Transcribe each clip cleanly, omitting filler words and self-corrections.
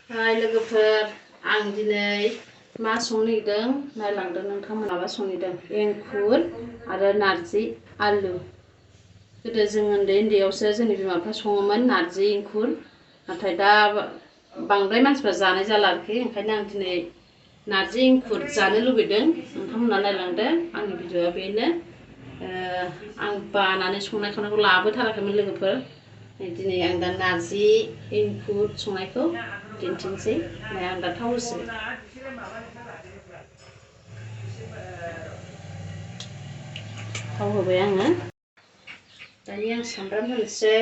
हाय लोगोफोर आं दिनै मा संनो नागिरदों नायलांदों नोंथांमोना मा संनो एंखुर आरो नारजि आलु गोदो जों उन्दैयावसो जोंनि बिमाफ्रा सङोमोन नारजि एंखुर नाथाय दा बांद्राय मानसिफ्रा जानाय जाला आरोखि ओंखायनो आं दिनै नारजि एंखुर जानो लुबैदों नोंथांमोना नायलांदो आंनि भिडिअआ बेनो आं बानानै संनाय खावनायखौ लाबोथाराखैमोन लोगोफोर दिनै आं दा नारजि एंखुर संनायखौ दिन्थिनोसै आं दा थाव होसै थाव होबाय आङो दानिया आं सामब्राम होनोसै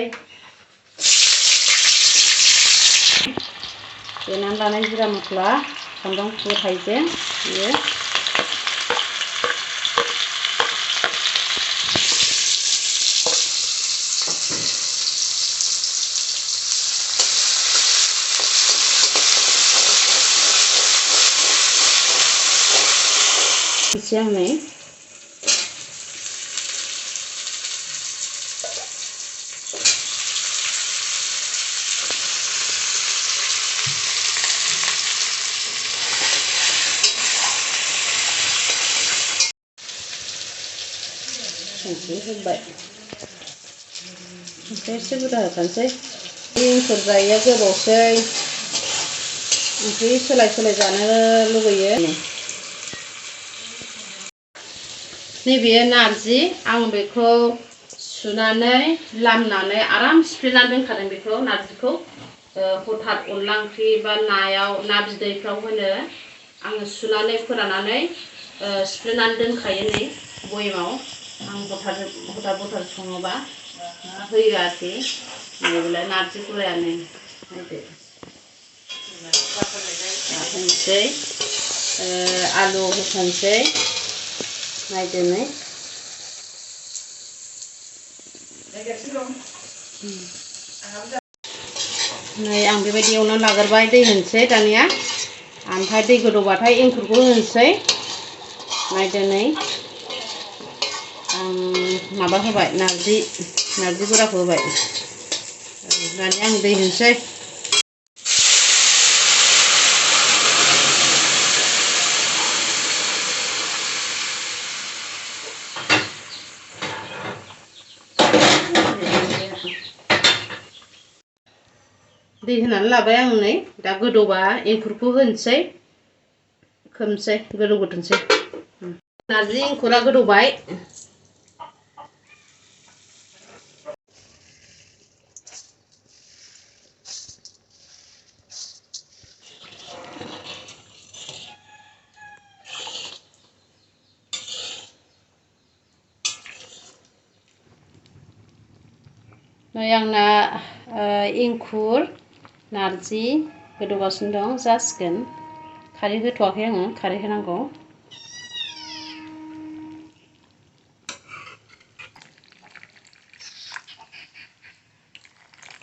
देनानै लानाय जिरा मस्ला सामब्राम गुफुर हाइजें बेयो एसे आं नै संख्रि होबाय संख्रि एसे बुरजा होखानोसै एंखुर जायैया गोबावसै ओंख्रि सोलाय सोलाय जानो लुबैयो नैबे नारजि आं बेखौ सुनानै लामनानै आराम सिफ्लेनानै दोनखादों बेखौ नारजिखौ हथात अनला ओंख्रि बा नायाव ना बिदैफ्राव होनो आङो सुनानै फोराननानै सिफ्लेनानै दोनखायो नै बयेमाव आं हथात सङोबा होयो आरोखि नैबेलाय नारजि गुरायानो नायदो होनोसै आलु होसनसै नायदो नै आं बेबायदि एवनानै लाग्रोबाय दै होनोसै दानिया ओमफ्राय दै गोदौबाथाय एंखुरखौ होनोसै नायदो नै आं माबा होबाय नारजि गुराखौ होबाय दानिया आं दै होनोसै दै होनानै लाबाय आं नै दा गोदौबा एंखुरखौ होनोसै खोबनोसै गोदौग्रोथोंसै नारजि एंखुरा गोदौबाय नै आंना एंखुर नारजि गोदौगासिनो दं जासिगोन खारै होथ'वाखै आङो खारै होनांगौ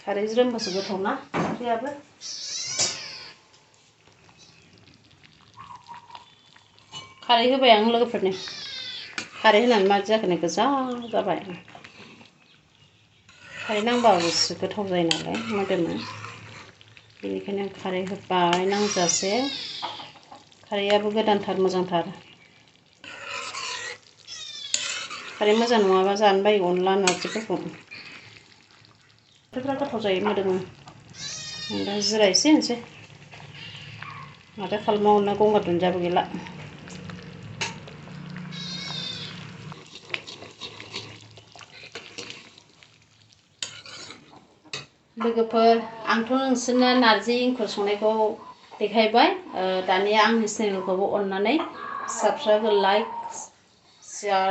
खारै ज्रोमबासो गोथाव ना ओंख्रियाबो खारै होबाय आं लोगोफोरनि खारै होनानै मादि जाखो गोजा जाबाय खारै नांबासो गोथाव जायो नालाय मोदोमो बेनिखायनो खारै होबाय नांजासे खारैयाबो गोदानथार मोजांथार खारै मोजां नङाबा जानो बायो अनला नारजिफोरखौ ओंख्रिफ्रा गोथाव जायो मोदोमो दा जिरा एसे होनोसै माथो खालामबावनो गंगार दुन्दियाबो गैला लोगोफोर आंथ' नोंसोरनो नारजि एंखुर संनायखौ देखायबाय दानिया आंनि चेनेलखौबो अननानै साबस्क्राइब लाइक शेयार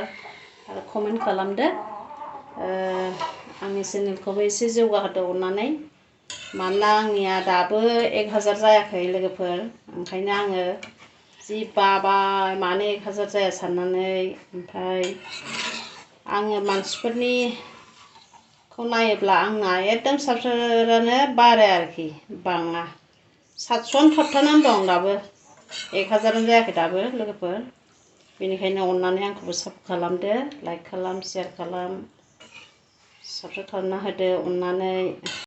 आरो कमेन्ट खालामदो आंनि चेनेलखौबो एसे जौगाहोदो अननानै मानोना आंनिया दाबो 1000 जायाखै लोगोफोर ओंखायनो आङो जि बाबाय मानो 1000 जाया साननानै ओमफ्राय आङो मानसिफोरनि नायोब्ला आंना एकदम साबस्क्राइबारानो बाराया आरोखि बाङा 700 थाबथानानै दं दाबो 1000 जायाखै दाबो लोगोफोर बेनिखायनो अननानै आंखौबो सापर्ट खालामदो लाइक खालाम शेयार खालाम साबस्क्राइब खालामना होदो अननानै